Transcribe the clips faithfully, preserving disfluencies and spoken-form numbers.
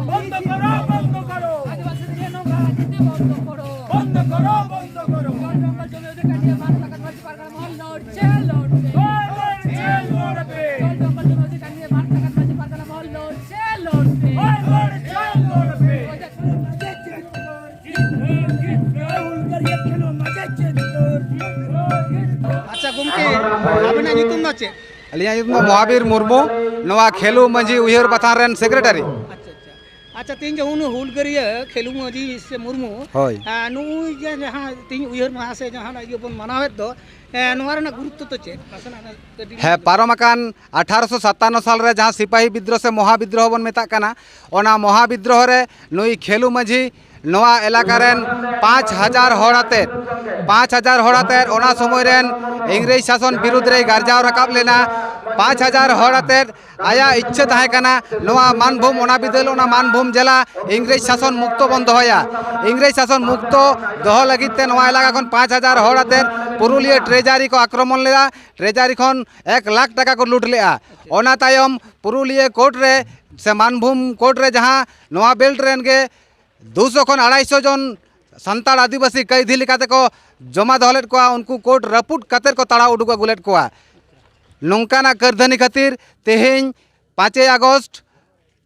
বন্ধ করো, বন্ধ করো। বন্ধ করো, বন্ধ করো। লড়ছে, লড়বে। লড়ছে, লড়বে। আচ্ᱪᱷᱟ ᱜᱚᱢᱠᱮ, ᱟᱵᱤᱱᱟᱜ ᱧᱩᱛᱩᱢ ᱫᱚ ᱪᱮᱫ? ᱟᱹᱞᱤᱧᱟᱜ ᱧᱩᱛᱩᱢ ᱫᱚ ᱢᱚᱦᱟᱵᱤᱨ ᱢᱩᱨᱢᱩ, ᱱᱚᱣᱟ ᱠᱷᱮᱞᱩ ᱢᱟᱹᱡᱷᱤ ᱩᱭᱦᱟᱹᱨ ᱵᱟᱛᱷᱟᱱ ᱨᱮᱱ ᱥᱮᱠᱨᱮᱴᱟᱨᱤ᱾ ᱟᱪᱪᱷᱟ, ᱟᱪᱪᱷᱟ᱾ ᱟᱪᱪᱷᱟ, ᱛᱮᱦᱮᱧ ᱡᱮ ᱩᱱᱟᱹᱜ ᱦᱩᱞᱜᱟᱹᱨᱤᱭᱟᱹ ᱠᱷᱮᱞᱩ ᱢᱟᱹᱡᱷᱤ ᱥᱮ ᱢᱩᱨᱢᱩ, ᱦᱳᱭ᱾ ᱮᱸ, ᱱᱩᱜᱼᱩᱭ ᱡᱮ ᱡᱟᱦᱟᱸ ᱛᱮᱦᱮᱧ ᱩᱭᱦᱟᱹᱨ ᱢᱟᱦᱟ ᱥᱮ ᱡᱟᱦᱟᱱᱟᱜ ᱤᱭᱟᱹ ᱵᱚᱱ ᱢᱟᱱᱟᱣᱮᱫ ᱫᱚ, ᱮᱸ, ᱱᱚᱣᱟ ᱨᱮᱱᱟᱜ ᱜᱩᱨᱩᱛᱛᱚ ᱫᱚ ᱪᱮᱫ? ᱱᱟᱥᱮᱱᱟᱜ ᱚᱱᱟ ᱠᱟᱹᱴᱤᱡ ᱦᱮᱸ, ᱯᱟᱨᱚᱢ ᱟᱠᱟᱱ ᱟᱴᱷᱟᱨᱚᱥᱚ ᱥᱟᱛᱟᱱᱱᱚ ᱥᱟᱞ ᱨᱮ ᱡᱟᱦᱟᱸ ᱥᱤᱯᱟᱦᱤ ᱵᱤᱫᱽᱫᱨᱳᱦᱚ ᱥᱮ ᱢᱚᱦᱟ ᱵᱤᱫᱽᱫᱨᱳᱦᱚ ᱵᱚᱱ ᱢᱮᱛᱟᱜ ᱠᱟᱱᱟ, ᱚᱱᱟ ᱢᱚᱦᱟ ᱵᱤᱫᱽᱫᱨᱳᱦᱚ ᱨᱮ ᱱᱩᱭ ᱠᱷᱮᱞᱩ ᱢᱟᱹᱡᱷᱤ ᱱᱚᱣᱟ ᱮᱞᱟᱠᱟ ᱨᱮᱱ ᱯᱟᱸᱪ ᱦᱟᱡᱟᱨ ᱦᱚᱲ ᱟᱛᱮᱫ, ᱯᱟᱸᱪ ᱦᱟᱡᱟᱨ ᱦᱚᱲ ᱟᱛᱮᱫ ᱚᱱᱟ ᱥᱚᱢᱚᱭ ᱨᱮᱱ ᱤᱝᱨᱮᱡᱽ ᱥᱟᱥᱚᱱ ᱵᱤᱨᱩᱫᱽ ᱨᱮᱭ ᱜᱟᱨᱡᱟᱣ ᱨᱟᱠᱟᱵ ᱞᱮᱱᱟ᱾ ᱯᱟᱸᱪ ᱦᱟᱡᱟᱨ ᱦᱚᱲ ᱟᱛᱮᱫ ᱟᱭᱟᱜ ᱤᱪᱪᱷᱟᱹ ᱛᱟᱦᱮᱸ ᱠᱟᱱᱟ ᱱᱚᱣᱟ ᱢᱟᱱᱵᱷᱩᱢ, ᱚᱱᱟ ᱵᱤᱫᱟᱹᱞ ᱚᱱᱟ ᱢᱟᱱᱵᱷᱩᱢ ᱡᱮᱞᱟ ᱤᱝᱨᱮᱡᱽ ᱥᱟᱥᱚᱱ ᱢᱩᱠᱛᱚ ᱵᱚᱱ ᱫᱚᱦᱚᱭᱟ᱾ ᱤᱝᱨᱮᱡᱽ ᱥᱟᱥᱚᱱ ᱢᱩᱠᱛᱚ ᱫᱚᱦᱚ ᱞᱟᱹᱜᱤᱫ ᱛᱮ ᱱᱚᱣᱟ ᱮᱞᱟᱠᱟ ᱠᱷᱚᱱ ᱯᱟᱸᱪ ᱦᱟᱡᱟᱨ ᱦᱚᱲ ᱟᱛᱮᱫ ᱯᱩᱨᱩᱞᱤᱭᱟᱹ ᱴᱨᱮᱡᱟᱨᱤ ᱠᱚ ᱟᱠᱨᱚᱢᱚᱱ ᱞᱮᱫᱟ᱾ ᱴᱨᱮᱡᱟᱨᱤ ᱠᱷᱚᱱ ᱮᱠ ᱞᱟᱠᱷ ᱴᱟᱠᱟ ᱠᱚ ᱞᱩᱴ ᱞᱮᱫᱼᱟ᱾ ᱚᱱᱟ ᱛᱟᱭᱚᱢ ᱯᱩᱨᱩᱞᱤᱭᱟᱹ ᱠᱳᱨᱴ ᱨᱮ ᱥᱮ ᱢᱟᱱᱵᱷᱩᱢ ᱠᱳᱨᱴ ᱨᱮ ᱡᱟᱦᱟᱸ ᱱᱚᱣᱟ ᱵᱮᱞᱴ ᱨᱮᱱ ᱜᱮ ᱫᱩᱥᱚ ᱠᱷᱚᱱ ᱟᱲᱟᱭᱥᱚ ᱡᱚᱱ ᱥᱟᱱᱛᱟᱲ ᱟᱹᱫᱤᱵᱟᱹᱥᱤ ᱠᱟᱹᱭᱫᱷᱤ ᱞᱮᱠᱟ ᱛᱮᱠᱚ ᱡᱚᱢᱟ ᱫᱚᱦᱚ ᱞᱮᱫ ᱠᱚᱣᱟ, ᱩᱱᱠᱩ ᱠᱳᱨᱴ ᱨᱟᱹᱯᱩᱫ ᱠᱟᱛᱮᱫ ᱠᱚ ᱛᱟᱲᱟᱣ ᱩᱰᱩᱠ ᱟᱹᱜᱩ ᱞᱮᱫ ᱠᱚᱣᱟ᱾ ᱱᱚᱝᱠᱟᱱᱟᱜ ᱠᱟᱹᱨᱫᱷᱟᱹᱱᱤ ᱠᱷᱟᱹᱛᱤᱨ ᱛᱮᱦᱮᱧ ᱯᱟᱸᱪᱮᱭ ᱟᱜᱚᱥᱴ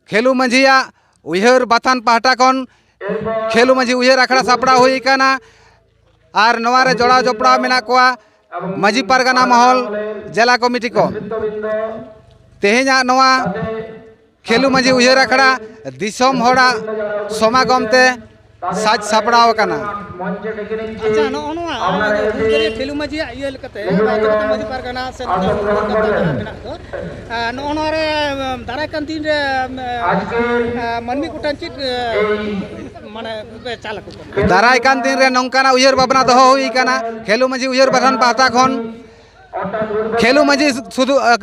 ᱠᱷᱮᱞᱩ ᱢᱟᱹᱡᱷᱤᱭᱟᱜ ᱩᱭᱦᱟᱹᱨ ᱵᱟᱛᱷᱟᱱ ᱯᱟᱦᱴᱟ ᱠᱷᱚᱱ ᱠᱷᱮᱞᱩ ᱢᱟᱹᱡᱷᱤ ᱩᱭᱦᱟᱹᱨ ᱟᱠᱷᱲᱟ ᱥᱟᱯᱲᱟᱣ ᱦᱩᱭ ᱟᱠᱟᱱᱟ᱾ ᱟᱨ ᱱᱚᱣᱟ ᱨᱮ ᱡᱚᱲᱟᱣ ᱡᱚᱯᱲᱟᱣ ᱢᱮᱱᱟᱜ ᱠᱚᱣᱟ ᱢᱟᱹᱡᱷᱤ ᱯᱟᱨᱜᱟᱱᱟ ᱢᱚᱦᱚᱞ, ᱡᱮᱞᱟ ᱠᱚᱢᱤᱴᱤ ᱠᱚ᱾ ᱛᱮᱦᱮᱧᱟᱜ ᱱᱚᱣᱟ ᱠᱷᱮᱞᱩ ᱢᱟᱹᱡᱷᱤ ᱩᱭᱦᱟᱹᱨ ᱟᱠᱷᱲᱟ ᱫᱤᱥᱚᱢ ᱦᱚᱲᱟᱜ ᱥᱚᱢᱟᱜᱚᱢ ᱛᱮ ᱥᱟᱡᱽ ᱥᱟᱯᱲᱟᱣ ᱟᱠᱟᱱᱟ᱾ ᱟᱪᱪᱷᱟ, ᱱᱚᱜᱼᱚ ᱱᱚᱣᱟ ᱦᱩᱞᱜᱟᱹᱨᱤᱭᱟᱹ ᱠᱷᱮᱞᱩ ᱢᱟᱹᱡᱷᱤᱭᱟᱜ ᱤᱭᱟᱹ ᱞᱮᱠᱟᱛᱮ, ᱟᱹᱛᱩ ᱢᱟᱹᱡᱷᱤ ᱯᱟᱨᱜᱟᱱᱟ ᱥᱮ ᱱᱚᱛᱮ ᱦᱩᱞᱜᱟᱹᱨᱤᱭᱟᱹ ᱠᱟᱛᱷᱟ ᱡᱟᱦᱟᱸ ᱢᱮᱱᱟᱜ ᱫᱚ, ᱱᱚᱜᱼᱚ ᱱᱚᱣᱟ ᱨᱮ ᱫᱟᱨᱟᱭ ᱠᱟᱱ ᱫᱤᱱ ᱨᱮ ᱢᱟᱹᱱᱢᱤ ᱠᱚᱴᱷᱮᱱ ᱪᱮᱫ ᱢᱟᱱᱮ ᱯᱮ ᱪᱟᱞ ᱟᱠᱚ ᱠᱟᱱᱟ᱾ ᱫᱟᱨᱟᱭ ᱠᱟᱱ ᱫᱤᱱ ᱨᱮ ᱱᱚᱝᱠᱟᱱᱟᱜ ᱩᱭᱦᱟᱹᱨ ᱵᱷᱟᱵᱽᱱᱟ ᱫᱚᱦᱚ ᱦᱩᱭ ᱟᱠᱟᱱᱟ ᱠᱷᱮᱞᱩ ᱢᱟᱹᱡᱷᱤ ᱩᱭᱦᱟᱹᱨ ᱵᱷᱟᱵᱽᱱᱟ ᱯᱟᱦᱴᱟ ᱠᱷᱚᱱ᱾ ᱠᱷᱮᱞᱩ ᱢᱟᱹᱡᱷᱤ ᱥᱩᱫᱷᱩ, ᱟᱹ,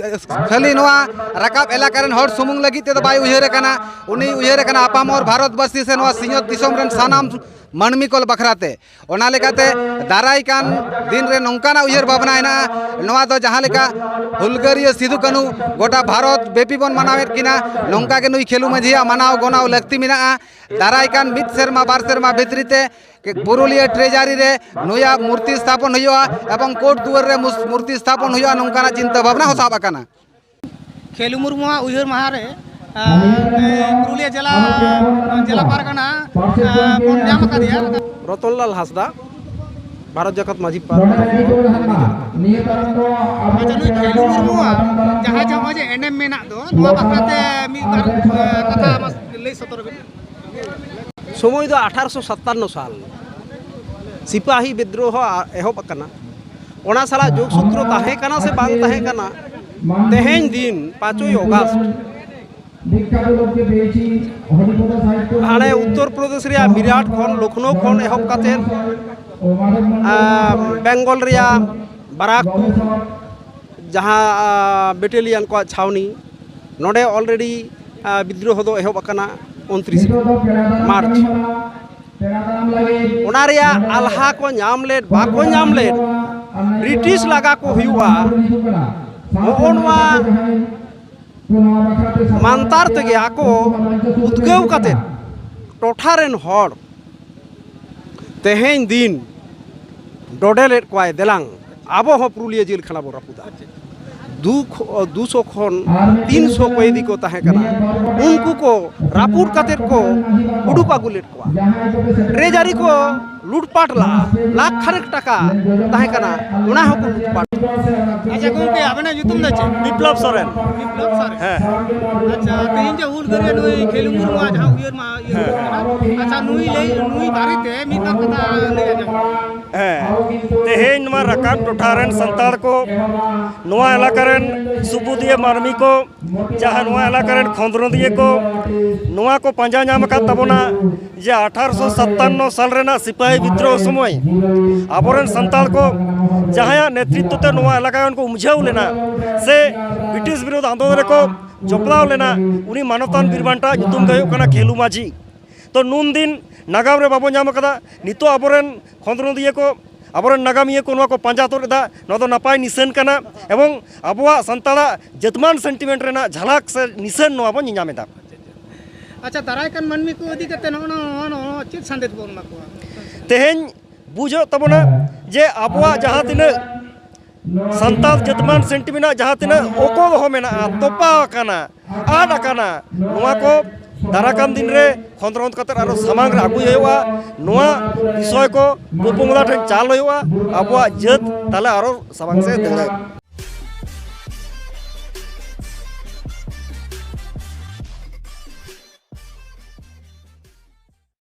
ᱠᱷᱟᱹᱞᱤ ᱱᱚᱣᱟ ᱨᱟᱠᱟᱵ ᱮᱞᱟᱠᱟ ᱨᱮᱱ ᱦᱚᱲ ᱥᱩᱢᱩᱝ ᱞᱟᱹᱜᱤᱫ ᱛᱮᱫᱚ ᱵᱟᱭ ᱩᱭᱦᱟᱹᱨ ᱟᱠᱟᱱᱟ, ᱩᱱᱤ ᱩᱭᱦᱟᱹᱨ ᱟᱠᱟᱱᱟ ᱟᱯᱟᱢᱚᱨ ᱵᱷᱟᱨᱚᱛᱵᱟᱹᱥᱤ ᱥᱮ ᱱᱚᱣᱟ ᱥᱤᱧᱚᱛ ᱫᱤᱥᱚᱢ ᱨᱮᱱ ᱥᱟᱱᱟᱢ ᱢᱟᱹᱱᱢᱤ ᱠᱚ ᱵᱟᱠᱷᱨᱟ ᱛᱮ᱾ ᱚᱱᱟ ᱞᱮᱠᱟᱛᱮ ᱫᱟᱨᱟᱭ ᱠᱟᱱ ᱫᱤᱱ ᱨᱮ ᱱᱚᱝᱠᱟᱱᱟᱜ ᱩᱭᱦᱟᱹᱨ ᱵᱷᱟᱵᱽᱱᱟ ᱦᱮᱱᱟᱜᱼᱟ, ᱱᱚᱣᱟ ᱫᱚ ᱡᱟᱦᱟᱸ ᱞᱮᱠᱟ ᱦᱩᱞᱜᱟᱹᱨᱤᱭᱟᱹ ᱥᱤᱫᱩ ᱠᱟᱹᱱᱦᱩ ᱜᱚᱴᱟ ᱵᱷᱟᱨᱚᱛ ᱵᱮᱯᱤ ᱵᱚᱱ ᱢᱟᱱᱟᱣᱮᱫ ᱠᱤᱱᱟ, ᱱᱚᱝᱠᱟ ᱜᱮ ᱱᱩᱭ ᱠᱷᱮᱞᱩ ᱢᱟᱹᱡᱷᱤᱭᱟᱜ ᱢᱟᱱᱟᱣ ᱜᱚᱱᱟᱣ ᱞᱟᱹᱠᱛᱤ ᱢᱮᱱᱟᱜᱼᱟ᱾ ᱫᱟᱨᱟᱭ ᱠᱟᱱ ᱢᱤᱫ ᱥᱮᱨᱢᱟ ᱵᱟᱨ ᱥᱮᱨᱢᱟ ᱵᱷᱤᱛᱨᱤ ᱛᱮ ᱯᱩᱨᱩᱞᱤᱭᱟᱹ ᱴᱨᱮᱡᱟᱨᱤ ᱨᱮ ᱱᱩᱭᱟᱜ ᱢᱩᱨᱛᱤ ᱥᱛᱷᱟᱯᱚᱱ ᱦᱩᱭᱩᱜᱼᱟ ᱮᱵᱚᱝ ᱠᱳᱴ ᱫᱩᱣᱟᱹᱨ ᱨᱮ ᱢᱩᱥ-, ᱢᱩᱨᱛᱤ ᱥᱛᱷᱟᱯᱚᱱ ᱦᱩᱭᱩᱜᱼᱟ, ᱱᱚᱝᱠᱟᱱᱟᱜ ᱪᱤᱱᱛᱟᱹ ᱵᱷᱟᱵᱽᱱᱟ ᱦᱚᱸ ᱥᱟᱵ ᱟᱠᱟᱱᱟ᱾ ᱠᱷᱮᱞᱩ ᱢᱩᱨᱢᱩᱣᱟᱜ ᱩᱭᱦᱟᱹᱨ ᱢᱟᱦᱟ ᱨᱮ, ᱟᱨ, ᱮ, ᱯᱩᱨᱩᱞᱤᱭᱟᱹ ᱡᱮᱞᱟ, ᱡᱮᱞᱟ ᱯᱟᱨᱜᱟᱱᱟ, ᱟ, ᱵᱚᱱ ᱧᱟᱢ ᱟᱠᱟᱫᱮᱭᱟ᱾ ᱨᱚᱛᱚᱱᱞᱟᱞ ᱦᱟᱸᱥᱫᱟ, ᱵᱷᱟᱨᱚᱛ ᱡᱟᱠᱟᱛ ᱢᱟᱹᱡᱷᱤ ᱯᱟᱨᱜᱟᱱᱟ᱾ ᱟᱪᱪᱷᱟ, ᱱᱩᱭ ᱠᱷᱮᱞᱩ ᱢᱩᱨᱢᱩᱣᱟᱜ ᱡᱟᱦᱟᱸ ᱡᱮ ᱱᱚᱜᱼᱚᱭ ᱡᱮ ᱮᱱᱮᱢ ᱢᱮᱱᱟᱜ ᱫᱚ, ᱱᱚᱣᱟ ᱵᱟᱠᱷᱨᱟ ᱛᱮ ᱢᱤᱫ ᱵᱟᱨ, ᱮ, ᱠᱟᱛᱷᱟ ᱢᱟᱥᱮ ᱞᱟᱹᱭ ᱥᱚᱫᱚᱨ ᱵᱤᱱ᱾ ᱥᱚᱢᱚᱭ ᱫᱚ ᱟᱴᱷᱟᱨᱚᱥᱚ ᱥᱟᱛᱟᱱᱱᱚ ᱥᱟᱞ ᱥᱤᱯᱟᱦᱤ ᱵᱤᱫᱽᱨᱳᱦᱚ ᱟ-, ᱮᱦᱚᱵ ᱟᱠᱟᱱᱟ᱾ ᱚᱱᱟ ᱥᱟᱞᱟᱜ ᱡᱳᱜᱽ ᱥᱩᱛᱨᱚ ᱛᱟᱦᱮᱸ ᱠᱟᱱᱟ ᱥᱮ ᱵᱟᱝ ᱛᱟᱦᱮᱸ ᱠᱟᱱᱟ, ᱛᱮᱦᱮᱧ ᱫᱤᱱ ᱯᱟᱸᱪᱚᱭ ᱚᱜᱟᱥᱴ ᱦᱟᱱᱮ ᱩᱛᱛᱚᱨ ᱯᱨᱚᱫᱮᱥ ᱨᱮᱭᱟᱜ ᱢᱤᱨᱟᱴ ᱠᱷᱚᱱ, ᱞᱚᱠᱷᱱᱳ ᱠᱷᱚᱱ ᱮᱦᱚᱵ ᱠᱟᱛᱮᱫ, ᱟᱸ, ᱵᱮᱝᱜᱚᱞ ᱨᱮᱭᱟᱜ ᱵᱟᱨᱟᱠᱯᱩᱨ, ᱡᱟᱦᱟᱸ, ᱟᱸ, ᱵᱮᱴᱟᱞᱤᱭᱟᱱ ᱠᱚᱣᱟᱜ ᱪᱷᱟᱣᱱᱤ, ᱱᱚᱰᱮ already, ᱟᱸ, ᱵᱤᱫᱽᱨᱳᱦᱚ ᱫᱚ ᱮᱦᱚᱵ ᱟᱠᱟᱱᱟ ᱩᱱᱛᱨᱤᱥ ᱢᱟᱨᱪ᱾ ᱚᱱᱟ ᱨᱮᱭᱟᱜ ᱟᱞᱦᱟ ᱠᱚ ᱧᱟᱢ ᱞᱮᱫ, ᱵᱟᱠᱚ ᱧᱟᱢ ᱞᱮᱫ, ᱵᱨᱤᱴᱤᱥ ᱞᱟᱜᱟ ᱠᱚ ᱦᱩᱭᱩᱜᱼᱟ, ᱱᱚᱜᱼᱚ ᱱᱚᱣᱟ ᱢᱟᱱᱛᱟᱨ ᱛᱮᱜᱮ ᱟᱠᱚ ᱩᱫᱽᱜᱟᱹᱣ ᱠᱟᱛᱮᱫ ᱴᱚᱴᱷᱟ ᱨᱮᱱ ᱦᱚᱲ ᱛᱮᱦᱮᱧ ᱫᱤᱱ ᱰᱚᱰᱮ ᱞᱮᱫ ᱠᱚᱣᱟᱭ, ᱫᱮᱞᱟᱝ ᱟᱵᱚ ᱦᱚᱸ ᱯᱩᱨᱩᱞᱤᱭᱟᱹ ᱡᱮᱞ ᱠᱷᱟᱱᱟ ᱵᱚᱱ ᱨᱟᱹᱯᱩᱫᱟ᱾ ᱫᱩ ᱠᱷᱚ-, ᱫᱩᱥᱚ ᱠᱷᱚᱱ ᱛᱤᱱᱥᱚ ᱠᱚᱭᱫᱤ ᱠᱚ ᱛᱟᱦᱮᱸ ᱠᱟᱱᱟ, ᱩᱱᱠᱩ ᱠᱚ ᱨᱟᱹᱯᱩᱫ ᱠᱟᱛᱮᱫ ᱠᱚ ᱩᱰᱩᱠ ᱟᱹᱜᱩ ᱞᱮᱫ ᱠᱚᱣᱟ᱾ ᱴᱨᱮᱡᱟᱨᱤ ᱠᱚ ᱞᱩᱴᱯᱟᱴ ᱞᱟᱜᱼᱟ, ᱞᱟᱠᱷ ᱠᱷᱟᱱᱮᱠ ᱴᱟᱠᱟ ᱛᱟᱦᱮᱸ ᱠᱟᱱᱟ, ᱚᱱᱟ ᱦᱚᱸᱠᱚ ᱞᱩᱴᱯᱟᱴ᱾ ᱟᱪᱪᱷᱟ ᱜᱚᱝᱠᱮ, ᱟᱵᱮᱱᱟᱜ ᱧᱩᱛᱩᱢ ᱫᱚ ᱪᱮᱫ? ᱵᱤᱯᱞᱚᱵ ᱥᱚᱨᱮᱱ᱾ ᱵᱤᱯᱞᱚᱵ ᱥᱚᱨᱮᱱ᱾ ᱦᱮᱸ᱾ ᱟᱪᱪᱷᱟ, ᱛᱮᱦᱮᱧ ᱡᱮ ᱦᱩᱞᱜᱟᱹᱨᱤᱭᱟᱹ ᱱᱩᱭ ᱠᱷᱮᱞᱩ ᱢᱩᱨᱢᱩᱣᱟᱜ ᱡᱟᱦᱟᱸ ᱩᱭᱦᱟᱹᱨ ᱢᱟᱦᱟ, ᱤᱭᱟᱹ ᱦᱮᱸ᱾ ᱠᱟᱱᱟ, ᱟᱪᱪᱷᱟ, ᱱᱩᱭ ᱞᱟᱹᱭ, ᱱᱩᱭ ᱵᱟᱨᱮᱛᱮ ᱢᱤᱫ ᱵᱟᱨ ᱠᱟᱛᱷᱟ ᱞᱟᱹᱭ ᱟᱸᱡᱚᱢ᱾ ᱦᱮᱸ᱾ ᱛᱮᱦᱮᱧ ᱱᱚᱣᱟ ᱨᱟᱠᱟᱢ ᱴᱚᱴᱷᱟ ᱨᱮᱱ ᱥᱟᱱᱛᱟᱲ ᱠᱚ, ᱱᱚᱣᱟ ᱮᱞᱟᱠᱟ ᱨᱮᱱ ᱥᱩᱵᱩᱫᱤᱭᱟᱹ ᱢᱟᱹᱱᱢᱤ ᱠᱚ, ᱡᱟᱦᱟᱸ ᱱᱚᱣᱟ ᱮᱞᱟᱠᱟ ᱨᱮᱱ ᱠᱷᱚᱸᱫᱽᱨᱚᱸᱫᱤᱭᱟᱹ ᱠᱚ ᱱᱚᱣᱟ ᱠᱚ ᱯᱟᱸᱡᱟ ᱧᱟᱢ ᱟᱠᱟᱫ ᱛᱟᱵᱚᱱᱟ ᱡᱮ ᱟᱴᱷᱟᱨᱚᱥᱚ ᱥᱟᱛᱟᱱᱱᱚ ᱥᱟᱞ ᱨᱮᱱᱟᱜ ᱥᱤᱯᱟᱦᱤ ᱵᱤᱫᱽᱨᱳᱦᱚ ᱥᱚᱢᱚᱭ ᱟᱵᱚᱨᱮᱱ ᱥᱟᱱᱛᱟᱲ ᱠᱚ ᱡᱟᱦᱟᱸᱭᱟᱜ ᱱᱮᱛᱨᱤᱛᱵ ᱛᱮ ᱱᱚᱣᱟ ᱮᱞᱟᱠᱟ ᱠᱚ ᱩᱢᱡᱷᱟᱹᱣ ᱞᱮᱱᱟ ᱥᱮ ᱵᱨᱤᱴᱤᱥ ᱵᱤᱨᱩᱫᱷ ᱟᱱᱫᱳᱞᱚᱱ ᱨᱮᱠᱚ ᱡᱚᱯᱲᱟᱣ ᱞᱮᱱᱟ, ᱩᱱᱤ ᱢᱟᱱᱚᱛᱟᱱ ᱵᱤᱨ ᱵᱟᱱᱴᱟ ᱧᱩᱛᱩᱢ ᱜᱮ ᱦᱩᱭᱩᱜ ᱠᱟᱱᱟ ᱠᱷᱮᱞᱩ ᱢᱟᱹᱡᱷᱤ᱾ ᱛᱚ ᱱᱩᱱ ᱫᱤᱱ ᱱᱟᱜᱟᱢ ᱨᱮ ᱵᱟᱵᱚ ᱧᱟᱢ ᱟᱠᱟᱫᱟ᱾ ᱱᱤᱛᱚᱜ ᱟᱵᱚᱨᱮᱱ ᱠᱷᱚᱸᱫᱽᱨᱚᱸᱫᱤᱭᱟᱹ ᱠᱚ, ᱟᱵᱚᱨᱮᱱ ᱱᱟᱜᱟᱢᱤᱭᱟᱹ ᱠᱚ ᱱᱚᱣᱟ ᱠᱚ ᱯᱟᱸᱡᱟ ᱛᱚᱨ ᱮᱫᱟ᱾ ᱱᱚᱣᱟ ᱫᱚ ᱱᱟᱯᱟᱭ ᱱᱤᱥᱟᱹᱱ ᱠᱟᱱᱟ ᱮᱵᱚᱝ ᱟᱵᱚᱣᱟᱜ ᱥᱟᱱᱛᱟᱲᱟᱜ ᱡᱟᱹᱛᱢᱟᱱ ᱥᱮᱱᱴᱤᱢᱮᱱᱴ ᱨᱮᱱᱟᱜ ᱡᱷᱟᱞᱟᱠ ᱥᱮ ᱱᱤᱥᱟᱹᱱ ᱱᱚᱣᱟ ᱵᱚᱱ ᱧᱮᱧᱟᱢ ᱮᱫᱟ᱾ ᱟᱪᱪᱷᱟ, ᱫᱟᱨᱟᱭ ᱠᱟᱱ ᱢᱟᱹᱱᱢᱤ ᱠᱚ ᱤᱫᱤ ᱠᱟᱛᱮ ᱱᱚᱜᱼᱚ ᱱᱚᱣᱟ ᱪᱮᱫ ᱥᱟᱸᱫᱮᱥ ᱵᱚᱱ ᱮᱢᱟ ᱠᱚᱣᱟ? ᱛᱮᱦᱮᱧ ᱵᱩᱡᱷᱟᱹᱜ ᱛᱟᱵᱚᱱᱟ ᱡᱮ ᱟᱵᱚᱣᱟᱜ ᱡᱟᱦᱟᱸ ᱛᱤᱱᱟᱹᱜ ᱥᱟᱱᱛᱟᱲ ᱡᱟᱹᱛᱢᱟᱱ ᱥᱮᱱᱴᱤᱢᱮᱱᱴ ᱨᱮᱱᱟᱜ ᱡᱟᱦᱟᱸ ᱛᱤᱱᱟᱹᱜ ᱚᱠᱚ ᱫᱚᱦᱚ ᱢᱮᱱᱟᱜᱼᱟ, ᱛᱚᱯᱟ ᱟᱠᱟᱱᱟ, ᱟᱫ ᱟᱠᱟᱱᱟ, ᱱᱚᱣᱟ ᱠᱚ ᱫᱟᱨᱟᱭ ᱠᱟᱱ ᱫᱤᱱ ᱨᱮ ᱠᱷᱚᱸᱫᱽᱨᱚᱸᱫᱽ ᱠᱟᱛᱮ ᱟᱨᱚ ᱥᱟᱢᱟᱝ ᱨᱮ ᱟᱹᱜᱩᱭ ᱦᱩᱭᱩᱜᱼᱟ᱾ ᱱᱚᱣᱟ ᱵᱤᱥᱚᱭ ᱠᱚ ᱯᱚᱯᱚᱝᱞᱟ ᱴᱷᱮᱱ ᱪᱟᱞ ᱦᱩᱭᱩᱜᱼᱟ᱾ ᱟᱵᱚᱣᱟᱜ ᱡᱟᱹᱛ ᱛᱟᱦᱞᱮ ᱟᱨᱚ ᱥᱟᱢᱟᱝ ᱥᱮᱫ ᱫᱟᱹᱲᱟ᱾